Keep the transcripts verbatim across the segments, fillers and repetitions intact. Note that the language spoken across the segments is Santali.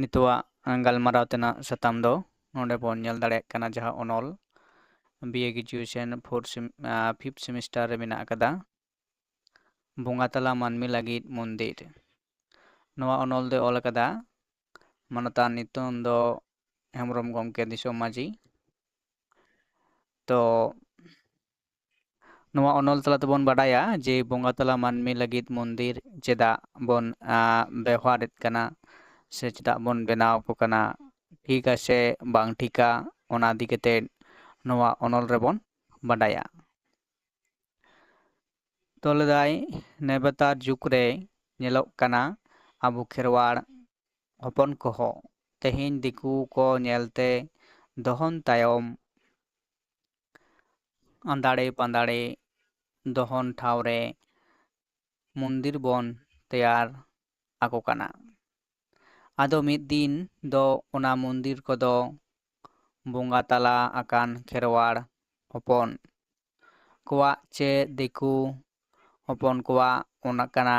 ᱱᱤᱛᱚᱜᱟᱜ ᱜᱟᱞᱢᱟᱨᱟᱣ ᱛᱮᱱᱟᱜ ᱥᱟᱛᱟᱢ ᱫᱚ ᱱᱚᱰᱮ ᱵᱚᱱ ᱧᱮᱞ ᱫᱟᱲᱮᱭᱟᱜ ᱠᱟᱱᱟ, ᱡᱟᱦᱟᱸ ᱚᱱᱚᱞ B A graduation fourth sem-, ᱟᱸ, fifth semester ᱨᱮ ᱢᱮᱱᱟᱜ ᱟᱠᱟᱫᱟ, ᱵᱚᱸᱜᱟ ᱛᱟᱞᱟ ᱢᱟᱹᱱᱢᱤ ᱞᱟᱹᱜᱤᱫ ᱢᱚᱱᱫᱤᱨ᱾ ᱱᱚᱣᱟ ᱚᱱᱚᱞ ᱫᱚᱭ ᱚᱞ ᱟᱠᱟᱫᱟ ᱢᱟᱱᱚᱛᱟᱱ ᱱᱤᱛᱚᱱ ᱫᱚ ᱦᱮᱢᱵᱨᱚᱢ ᱜᱚᱢᱠᱮ, ᱫᱤᱥᱚᱢ ᱢᱟᱹᱡᱷᱤ᱾ ᱛᱚ, ᱱᱚᱣᱟ ᱚᱱᱚᱞ ᱛᱟᱞᱟ ᱛᱮᱵᱚᱱ ᱵᱟᱰᱟᱭᱟ ᱡᱮ ᱵᱚᱸᱜᱟ ᱛᱟᱞᱟ ᱢᱟᱹᱱᱢᱤ ᱞᱟᱹᱜᱤᱫ ᱢᱚᱱᱫᱤᱨ ᱪᱮᱫᱟᱜ ᱵᱚᱱ, ᱟᱸ, ᱵᱮᱣᱦᱟᱨᱮᱫ ᱠᱟᱱᱟ ᱥᱮ ᱪᱮᱫᱟᱜ ᱵᱚᱱ ᱵᱮᱱᱟᱣ ᱟᱠᱚ ᱠᱟᱱᱟ, ᱴᱷᱤᱠᱟ ᱥᱮ ᱵᱟᱝ ᱴᱷᱤᱠᱟ, ᱚᱱᱟ ᱤᱫᱤ ᱠᱟᱛᱮ ᱱᱚᱣᱟ ᱚᱱᱚᱞ ᱨᱮᱵᱚᱱ ᱵᱟᱰᱟᱭᱟ᱾ ᱛᱚ ᱞᱟᱹᱭᱫᱟᱭ, ᱱᱮᱵᱮᱛᱟᱨ ᱡᱩᱜᱽ ᱨᱮ ᱧᱮᱞᱚᱜ ᱠᱟᱱᱟ ᱟᱵᱚ ᱠᱷᱮᱨᱣᱟᱲ ᱦᱚᱯᱚᱱ ᱠᱚᱦᱚᱸ ᱛᱮᱦᱮᱧ ᱫᱤᱠᱩ ᱠᱚ ᱧᱮᱞᱛᱮ ᱫᱚᱦᱚᱱ ᱛᱟᱭᱚᱢ ᱟᱸᱫᱟᱲᱮ ᱯᱟᱸᱫᱟᱲᱮ ᱫᱚᱦᱚᱱ ᱴᱷᱟᱶ ᱨᱮ ᱢᱚᱱᱫᱤᱨ ᱵᱚᱱ ᱛᱮᱭᱟᱨ ᱟᱠᱚ ᱠᱟᱱᱟ᱾ ᱟᱫᱚ ᱢᱤᱫ ᱫᱤᱱ ᱫᱚ ᱚᱱᱟ ᱢᱚᱱᱫᱤᱨ ᱠᱚᱫᱚ ᱵᱚᱸᱜᱟ ᱛᱟᱞᱟ ᱟᱠᱟᱱ ᱠᱷᱮᱨᱣᱟᱲ ᱦᱚᱯᱚᱱ ᱠᱚᱣᱟᱜ ᱪᱮ ᱫᱤᱠᱩ ᱦᱚᱯᱚᱱ ᱠᱚᱣᱟᱜ ᱚᱱᱟ ᱠᱟᱱᱟ,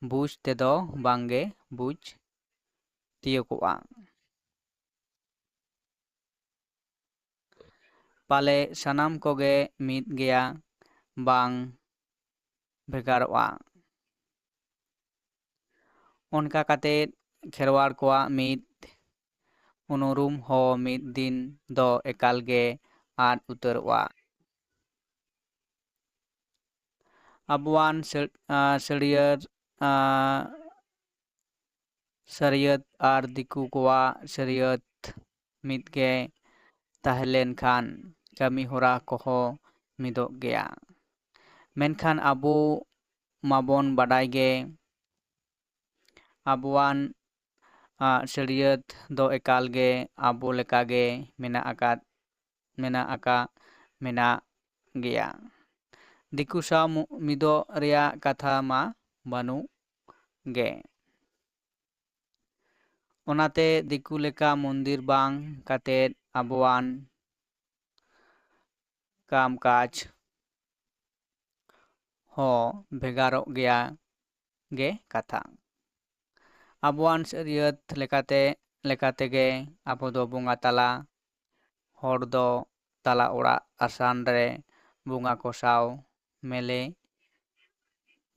ᱵᱩᱡᱽ ᱛᱮᱫᱚ ᱵᱟᱝᱜᱮ ᱵᱩᱡᱽ ᱛᱤᱭᱳᱜᱚᱜᱼᱟ᱾ ᱯᱟᱞᱮ ᱥᱟᱱᱟᱢ ᱠᱚᱜᱮ ᱢᱤᱫ ᱜᱮᱭᱟ, ᱵᱟᱝ ᱵᱷᱮᱜᱟᱨᱚᱜᱼᱟ᱾ ᱚᱱᱠᱟ ᱠᱟᱛᱮ ᱠᱷᱮᱨᱣᱟᱲ ᱠᱚᱣᱟᱜ ᱢᱤᱫ ᱩᱱᱩᱨᱩᱢ ᱦᱚᱸ ᱢᱤᱫ ᱫᱤᱱ ᱫᱚ ᱮᱠᱟᱞ ᱜᱮ ᱟᱫ ᱩᱛᱟᱹᱨᱚᱜᱼᱟ᱾ ᱟᱵᱚᱣᱟᱱ ᱥᱟᱹ-, ᱟᱸ, ᱥᱟᱹᱲᱭᱟᱹᱨ, ᱟᱸ, ᱥᱟᱹᱨᱭᱟᱹᱛ ᱟᱨ ᱫᱤᱠᱩ ᱠᱚᱣᱟᱜ ᱥᱟᱹᱨᱭᱟᱹᱛ ᱢᱤᱫ ᱜᱮ ᱛᱟᱦᱮᱸ ᱞᱮᱱᱠᱷᱟᱱ ᱠᱟᱹᱢᱤ ᱦᱚᱨᱟ ᱠᱚᱦᱚᱸ ᱢᱤᱫᱚᱜ ᱜᱮᱭᱟ᱾ ᱢᱮᱱᱠᱷᱟᱱ ᱟᱵᱚ ᱢᱟᱵᱚᱱ ᱵᱟᱰᱟᱭ ᱜᱮ, ᱟᱵᱚᱣᱟᱱ, ᱟᱸ, ᱥᱟᱹᱲᱭᱟᱹᱛ ᱫᱚ ᱮᱠᱟᱞ ᱜᱮ ᱟᱵᱚ ᱞᱮᱠᱟ ᱜᱮ ᱢᱮᱱᱟᱜ ᱟᱠᱟᱫ, ᱢᱮᱱᱟᱜ ᱟᱠᱟᱫ, ᱢᱮᱱᱟᱜ ᱜᱮᱭᱟ᱾ ᱫᱤᱠᱩ ᱥᱟᱶ ᱢᱩ-, ᱢᱤᱫᱚᱜ ᱨᱮᱭᱟᱜ ᱠᱟᱛᱷᱟ ᱢᱟ ᱵᱟᱹᱱᱩᱜ ᱜᱮ᱾ ᱚᱱᱟᱛᱮ ᱫᱤᱠᱩ ᱞᱮᱠᱟ ᱢᱚᱱᱫᱤᱨ ᱵᱟᱝ ᱠᱟᱛᱮᱫ ᱟᱵᱚᱣᱟᱱ ᱠᱟᱢ ᱠᱟᱡᱽ ᱦᱚᱸ ᱵᱷᱮᱜᱟᱨᱚᱜ ᱜᱮᱭᱟ ᱜᱮ ᱠᱟᱛᱷᱟ᱾ ᱟᱵᱚᱣᱟᱱ ᱥᱟᱹᱨᱤᱭᱟᱹᱛ ᱞᱮᱠᱟᱛᱮ ᱞᱮᱠᱟ ᱛᱮᱜᱮ ᱟᱵᱚ ᱫᱚ ᱵᱚᱸᱜᱟ ᱛᱟᱞᱟ ᱦᱚᱲ ᱫᱚ ᱛᱟᱞᱟ ᱚᱲᱟᱜ ᱟᱥᱟᱱ ᱨᱮ ᱵᱚᱸᱜᱟ ᱠᱚ ᱥᱟᱶ ᱢᱮᱞᱮ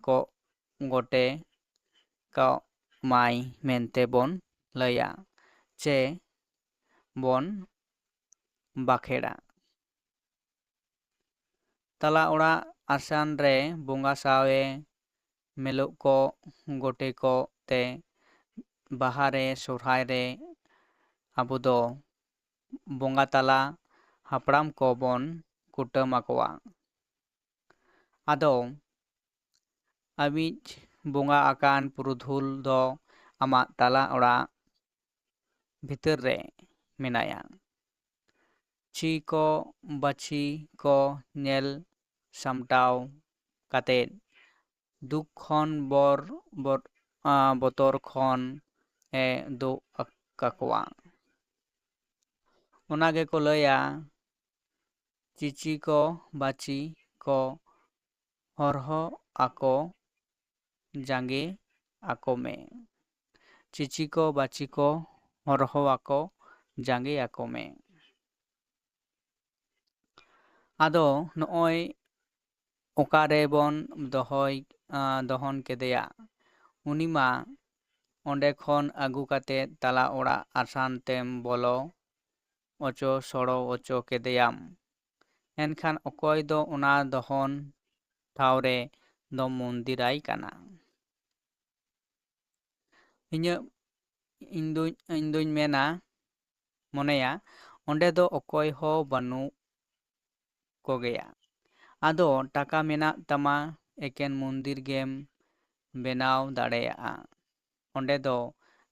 ᱠᱚᱜ ᱜᱚᱴᱮ ᱠᱚᱜ ᱢᱟᱭ ᱢᱮᱱᱛᱮ ᱵᱚᱱ ᱞᱟᱹᱭᱟ ᱪᱮ ᱵᱚᱱ ᱵᱟᱠᱷᱮᱲᱟ᱾ ᱛᱟᱞᱟ ᱚᱲᱟᱜ ᱟᱥᱟᱱ ᱨᱮ ᱵᱚᱸᱜᱟ ᱥᱟᱶᱮ ᱢᱮᱞᱚᱜ ᱠᱚ ᱜᱚᱴᱮ ᱠᱚ ᱛᱮ ᱵᱟᱦᱟ ᱨᱮ ᱥᱚᱨᱦᱟᱭ ᱨᱮ ᱟᱵᱚ ᱫᱚ ᱵᱚᱸᱜᱟ ᱛᱟᱞᱟ ᱦᱟᱯᱲᱟᱢ ᱠᱚᱵᱚᱱ ᱠᱩᱴᱟᱹᱢ ᱟᱠᱚᱣᱟ᱾ ᱟᱫᱚ ᱟᱢᱤᱡ ᱵᱚᱸᱜᱟ ᱟᱠᱟᱱ ᱯᱩᱨᱩᱫᱷᱩᱞ ᱫᱚ ᱟᱢᱟᱜ ᱛᱟᱞᱟ ᱚᱲᱟᱜ ᱵᱷᱤᱛᱟᱹᱨ ᱨᱮ ᱢᱮᱱᱟᱭᱟ᱾ ᱪᱤ ᱠᱚ ᱵᱟᱹᱪᱷᱤ ᱠᱚ ᱧᱮᱞ ᱥᱟᱢᱴᱟᱣ ᱠᱟᱛᱮ ᱫᱩᱠ ᱠᱷᱚᱱ ᱵᱚᱨ ᱵᱚᱨ- ᱟ, ᱵᱚᱛᱚᱨ ᱠᱷᱚᱱ ᱮ ᱫᱩᱜ ᱠᱟᱠᱚᱣᱟ᱾ ᱚᱱᱟ ᱜᱮᱠᱚ ᱞᱟᱹᱭᱟ, ᱪᱤᱪᱤ ᱠᱚ ᱵᱟᱹᱪᱤ ᱠᱚ ᱦᱚᱨᱦᱚ ᱟᱠᱚ ᱡᱟᱸᱜᱮ ᱟᱠᱚ ᱢᱮ᱾ ᱪᱤᱪᱤ ᱠᱚ ᱵᱟᱹᱪᱤ ᱠᱚ ᱦᱚᱨᱦᱚ ᱟᱠᱚ ᱡᱟᱸᱜᱮ ᱟᱠᱚ ᱢᱮ᱾ ᱟᱫᱚ ᱱᱚᱜᱼᱚᱭ ᱚᱠᱟ ᱨᱮᱵᱚᱱ ᱫᱚᱦᱚᱭ ᱟ, ᱫᱚᱦᱚᱱ ᱠᱮᱫᱮᱭᱟ? ᱩᱱᱤ ᱢᱟ ᱚᱸᱰᱮ ᱠᱷᱚᱱ ᱟᱹᱜᱩ ᱠᱟᱛᱮ ᱛᱟᱞᱟ ᱚᱲᱟᱜ ᱟᱥᱟᱱ ᱛᱮᱢ ᱵᱚᱞᱚ ᱚᱪᱚ ᱥᱚᱲᱚ ᱚᱪᱚ ᱠᱮᱫᱮᱭᱟᱢ᱾ ᱮᱱᱠᱷᱟᱱ ᱚᱠᱚᱭ ᱫᱚ ᱚᱱᱟ ᱫᱚᱦᱚᱱ ᱴᱷᱟᱶ ᱨᱮ ᱫᱚ ᱢᱚᱱᱫᱤᱨᱟᱭ ᱠᱟᱱᱟ? ᱤᱧᱟᱹᱜ ᱤᱧ ᱫᱩᱧ ᱤᱧ ᱫᱩᱧ ᱢᱮᱱᱟ ᱢᱚᱱᱮᱭᱟ ᱚᱸᱰᱮ ᱫᱚ ᱚᱠᱚᱭ ᱦᱚᱸ ᱵᱟᱹᱱᱩᱜ ᱠᱚᱜᱮᱭᱟ᱾ ᱟᱫᱚ ᱴᱟᱠᱟ ᱢᱮᱱᱟᱜ ᱛᱟᱢᱟ, ᱮᱠᱮᱱ ᱢᱚᱱᱫᱤᱨ ᱜᱮᱢ ᱵᱮᱱᱟᱣ ᱫᱟᱲᱮᱭᱟᱜᱼᱟ᱾ ᱚᱸᱰᱮ ᱫᱚ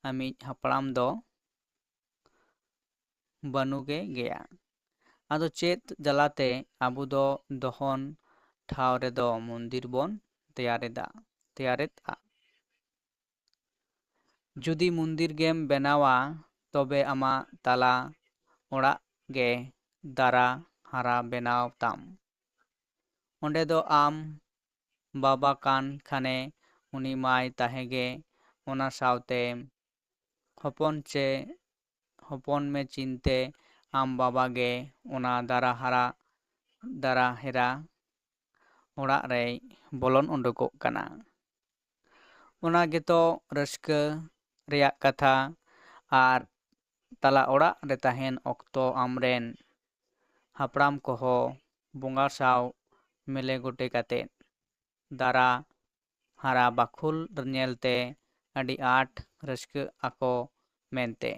ᱟᱢᱤᱡ ᱦᱟᱯᱲᱟᱢ ᱫᱚ ᱵᱟᱹᱱᱩᱜᱮ ᱜᱮᱭᱟ᱾ ᱟᱫᱚ ᱪᱮᱫ ᱡᱟᱞᱟᱛᱮ ᱟᱵᱚ ᱫᱚ ᱫᱚᱦᱚᱱ ᱴᱷᱟᱶ ᱨᱮᱫᱚ ᱢᱚᱱᱫᱤᱨ ᱵᱚᱱ ᱛᱮᱭᱟᱨᱮᱫᱟ, ᱛᱮᱭᱟᱨᱮᱫᱼᱟ? ᱡᱩᱫᱤ ᱢᱚᱱᱫᱤᱨ ᱜᱮᱢ ᱵᱮᱱᱟᱣᱟ, ᱛᱚᱵᱮ ᱟᱢᱟᱜ ᱛᱟᱞᱟ ᱚᱲᱟᱜ ᱜᱮ ᱫᱟᱨᱟ ᱦᱟᱨᱟ ᱵᱮᱱᱟᱣ ᱛᱟᱢ᱾ ᱚᱸᱰᱮ ᱫᱚ ᱟᱢ ᱵᱟᱵᱟ ᱠᱟᱱ ᱠᱷᱟᱱᱮ ᱩᱱᱤ ᱢᱟᱭ ᱛᱟᱦᱮᱸ ᱜᱮ, ᱚᱱᱟ ᱥᱟᱶᱛᱮ ᱦᱚᱯᱚᱱ ᱪᱮ ᱦᱚᱯᱚᱱ ᱢᱮ ᱪᱤᱱᱛᱮ ᱟᱢ ᱵᱟᱵᱟ ᱜᱮ ᱚᱱᱟ ᱫᱟᱨᱟ ᱦᱟᱨᱟ ᱫᱟᱨᱟ ᱦᱮᱨᱟ ᱚᱲᱟᱜ ᱨᱮᱭ ᱵᱚᱞᱚᱱ ᱩᱰᱩᱠᱚᱜ ᱠᱟᱱᱟ᱾ ᱚᱱᱟ ᱜᱮᱛᱚ ᱨᱟᱹᱥᱠᱟᱹ ᱨᱮᱭᱟᱜ ᱠᱟᱛᱷᱟ᱾ ᱟᱨ ᱛᱟᱞᱟ ᱚᱲᱟᱜ ᱨᱮ ᱛᱟᱦᱮᱱ ᱚᱠᱛᱚ ᱟᱢᱨᱮᱱ ᱦᱟᱯᱲᱟᱢ ᱠᱚᱦᱚᱸ ᱵᱚᱸᱜᱟ ᱥᱟᱶ ᱢᱤᱞᱮ ᱜᱚᱴᱮ ᱠᱟᱛᱮ ᱫᱟᱨᱟ ᱦᱟᱨᱟ ᱵᱟᱠᱷᱩᱞ ᱧᱮᱞᱛᱮ ᱟᱹᱰᱤ ᱟᱸᱴ ᱨᱟᱹᱥᱠᱟᱹᱜ ᱟᱠᱚ ᱢᱮᱱᱛᱮ᱾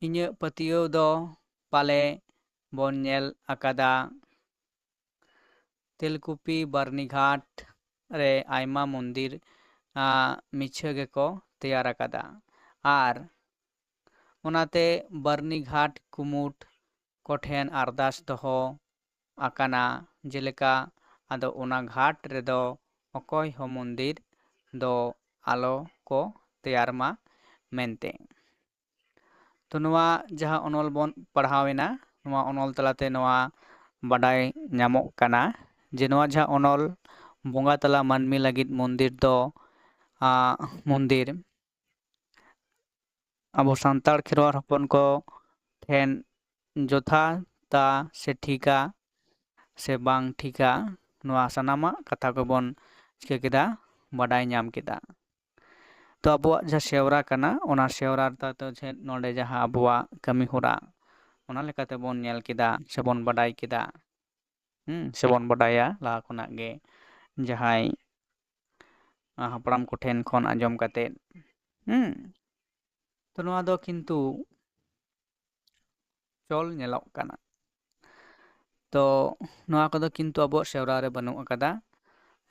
ᱤᱧᱟᱹᱜ ᱯᱟᱹᱛᱭᱟᱹᱣ ᱫᱚ ᱯᱟᱞᱮ ᱵᱚᱱ ᱧᱮᱞ ᱟᱠᱟᱫᱟ ᱛᱮᱞᱠᱩᱯᱤ ᱵᱟᱨᱱᱤᱜᱷᱟᱴ ᱨᱮ ᱟᱭᱢᱟ ᱢᱚᱱᱫᱤᱨ ᱢᱤᱪᱷᱟᱹ ᱜᱮᱠᱚ ᱛᱮᱭᱟᱨ ᱟᱠᱟᱫᱟ᱾ ᱟᱨ ᱚᱱᱟᱛᱮ ᱵᱟᱨᱱᱤᱜᱷᱟᱴ ᱠᱩᱢᱩᱴ ᱠᱚᱴᱷᱮᱱ ᱟᱨᱫᱟᱥ ᱫᱚᱦᱚ ᱟᱠᱟᱱᱟ, ᱡᱮᱞᱮᱠᱟ ᱟᱫᱚ ᱚᱱᱟ ᱜᱷᱟᱴ ᱨᱮᱫᱚ ᱚᱠᱚᱭ ᱦᱚᱸ ᱢᱚᱱᱫᱤᱨ ᱫᱚ ᱟᱞᱚ ᱠᱚ ᱛᱮᱭᱟᱨ ᱢᱟ ᱢᱮᱱᱛᱮ᱾ ᱛᱚ ᱱᱚᱣᱟ ᱡᱟᱦᱟᱸ ᱚᱱᱚᱞ ᱵᱚᱱ ᱯᱟᱲᱦᱟᱣ ᱮᱱᱟ, ᱱᱚᱣᱟ ᱚᱱᱚᱞ ᱛᱟᱞᱟᱛᱮ ᱱᱚᱣᱟ ᱵᱟᱰᱟᱭ ᱧᱟᱢᱚᱜ ᱠᱟᱱᱟ ᱡᱮ ᱱᱚᱣᱟ ᱡᱟᱦᱟᱸ ᱚᱱᱚᱞ ᱵᱚᱸᱜᱟ ᱛᱟᱞᱟ ᱢᱟᱹᱱᱢᱤ ᱞᱟᱹᱜᱤᱫ ᱢᱚᱱᱫᱤᱨ ᱫᱚ ᱟᱸ, ᱢᱚᱱᱫᱤᱨ ᱟᱵᱚ ᱥᱟᱱᱛᱟᱲ ᱠᱷᱮᱨᱣᱟᱲ ᱦᱚᱯᱚᱱ ᱠᱚ ᱴᱷᱮᱱ ᱡᱚᱛᱷᱟᱛᱟ ᱥᱮ ᱴᱷᱤᱠᱟ ᱥᱮ ᱵᱟᱝ ᱴᱷᱤᱠᱟ, ᱱᱚᱣᱟ ᱥᱟᱱᱟᱢᱟᱜ ᱠᱟᱛᱷᱟ ᱠᱚᱵᱚᱱ ᱪᱤᱠᱟᱹ ᱠᱮᱫᱟ, ᱵᱟᱰᱟᱭ ᱧᱟᱢ ᱠᱮᱫᱟ᱾ ᱛᱚ ᱟᱵᱚᱣᱟᱜ ᱡᱟᱦᱟᱸ ᱥᱮᱣᱨᱟ ᱠᱟᱱᱟ, ᱚᱱᱟ ᱥᱮᱣᱨᱟ ᱨᱮᱫᱚ ᱪᱮᱫ ᱱᱚᱰᱮ ᱡᱟᱦᱟᱸ ᱟᱵᱚᱣᱟᱜ ᱠᱟᱹᱢᱤ ᱦᱚᱨᱟ, ᱚᱱᱟ ᱞᱮᱠᱟᱛᱮ ᱵᱚᱱ ᱧᱮᱞ ᱠᱮᱫᱟ ᱥᱮ ᱵᱚᱱ ᱵᱟᱰᱟᱭ ᱠᱮᱫᱟ᱾ ᱦᱩᱸ, ᱥᱮᱵᱚᱱ ᱵᱟᱰᱟᱭᱟ ᱞᱟᱦᱟ ᱠᱷᱚᱱᱟᱜ ᱜᱮ ᱡᱟᱦᱟᱸᱭ ᱦᱟᱯᱲᱟᱢ ᱠᱚᱴᱷᱮᱱ ᱠᱷᱚᱱ ᱟᱸᱡᱚᱢ ᱠᱟᱛᱮ᱾ ᱦᱩᱸ, ᱛᱚ ᱱᱚᱣᱟ ᱫᱚ ᱠᱤᱱᱛᱩ ᱪᱚᱞ ᱧᱮᱞᱚᱜ ᱠᱟᱱᱟ᱾ ᱛᱚ ᱱᱚᱣᱟ ᱠᱚᱫᱚ ᱠᱤᱱᱛᱩ ᱟᱵᱚᱣᱟᱜ ᱥᱮᱣᱨᱟ ᱨᱮ ᱵᱟᱹᱱᱩᱜ ᱟᱠᱟᱫᱟ᱾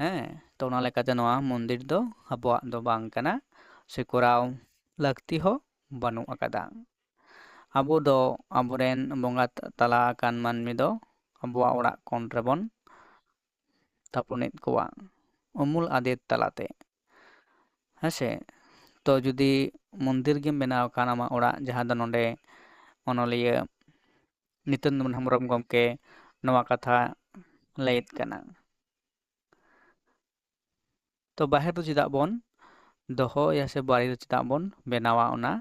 ᱦᱮᱸ, ᱛᱚ ᱚᱱᱟ ᱞᱮᱠᱟᱛᱮ ᱱᱚᱣᱟ ᱢᱚᱱᱫᱤᱨ ᱫᱚ ᱟᱵᱚᱣᱟᱜ ᱫᱚ ᱵᱟᱝ ᱠᱟᱱᱟ, ᱥᱮ ᱠᱚᱨᱟᱣ ᱞᱟᱹᱠᱛᱤ ᱦᱚᱸ ᱵᱟᱹᱱᱩᱜ ᱟᱠᱟᱫᱟ᱾ ᱟᱵᱚ ᱫᱚ ᱟᱵᱚᱨᱮᱱ ᱵᱚᱸᱜᱟ ᱛᱟᱞᱟ ᱟᱠᱟᱱ ᱢᱟᱹᱱᱢᱤ ᱫᱚ ᱟᱵᱚᱣᱟᱜ ᱚᱲᱟᱜ ᱠᱚᱬ ᱨᱮᱵᱚᱱ ᱛᱷᱟᱯᱚᱱᱮᱫ ᱠᱚᱣᱟ ᱩᱢᱩᱞ ᱟᱫᱮᱨ ᱛᱟᱞᱟᱛᱮ᱾ ᱦᱮᱸᱥᱮ? ᱛᱚ ᱡᱩᱫᱤ ᱢᱚᱱᱫᱤᱨ ᱜᱮᱢ ᱵᱮᱱᱟᱣ ᱠᱷᱟᱱ ᱟᱢᱟᱜ ᱚᱲᱟᱜ, ᱡᱟᱦᱟᱸ ᱫᱚ ᱱᱚᱰᱮ ᱚᱱᱚᱞᱤᱭᱟᱹ ᱱᱤᱛᱟᱹᱱ ᱫᱚᱢᱚᱱ ᱦᱮᱢᱵᱨᱚᱢ ᱜᱚᱢᱠᱮ ᱱᱚᱣᱟ ᱠᱟᱛᱷᱟ ᱞᱟᱹᱭᱮᱫ ᱠᱟᱱᱟ᱾ ᱛᱚ ᱵᱟᱦᱮᱨ ᱫᱚ ᱪᱮᱫᱟᱜ ᱵᱚᱱ ᱫᱚᱦᱚᱭᱟ ᱥᱮ ᱵᱟᱦᱮᱨ ᱫᱚ ᱪᱮᱫᱟᱜ ᱵᱚᱱ ᱵᱮᱱᱟᱣᱟ ᱚᱱᱟ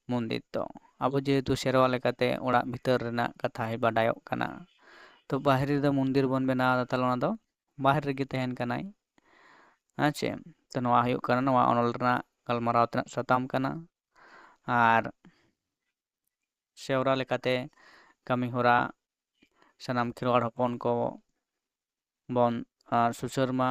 ᱢᱚᱱᱫᱤᱨ ᱫᱚ? ᱟᱵᱚ ᱡᱮᱦᱮᱛᱩ ᱥᱮᱨᱣᱟ ᱞᱮᱠᱟᱛᱮ ᱚᱲᱟᱜ ᱵᱷᱤᱛᱟᱹᱨ ᱨᱮᱱᱟᱜ ᱠᱟᱛᱷᱟᱭ ᱵᱟᱰᱟᱭᱚᱜ ᱠᱟᱱᱟ, ᱛᱚ ᱵᱟᱦᱮᱨ ᱨᱮᱫᱚ ᱢᱚᱱᱫᱤᱨ ᱵᱚᱱ ᱵᱮᱱᱟᱣ ᱮᱫᱟ, ᱛᱟᱦᱚᱞᱮ ᱚᱱᱟ ᱫᱚ ᱵᱟᱦᱮᱨ ᱨᱮᱜᱮ ᱛᱟᱦᱮᱱ ᱠᱟᱱᱟᱭ᱾ ᱦᱮᱸ ᱪᱮ? ᱛᱚ ᱱᱚᱣᱟ ᱦᱩᱭᱩᱜ ᱠᱟᱱᱟ ᱱᱚᱣᱟ ᱚᱱᱚᱞ ᱨᱮᱱᱟᱜ ᱜᱟᱞᱢᱟᱨᱟᱣ ᱛᱮᱱᱟᱜ ᱥᱟᱛᱟᱢ ᱠᱟᱱᱟ᱾ ᱟᱨ ᱥᱮᱣᱨᱟ ᱞᱮᱠᱟᱛᱮ ᱠᱟᱹᱢᱤ ᱦᱚᱨᱟ ᱥᱟᱱᱟᱢ ᱠᱷᱮᱨᱣᱟᱲ ᱦᱚᱯᱚᱱ ᱠᱚ ᱵᱚᱱ ᱟᱨ ᱥᱩᱥᱟᱹᱨ ᱢᱟ,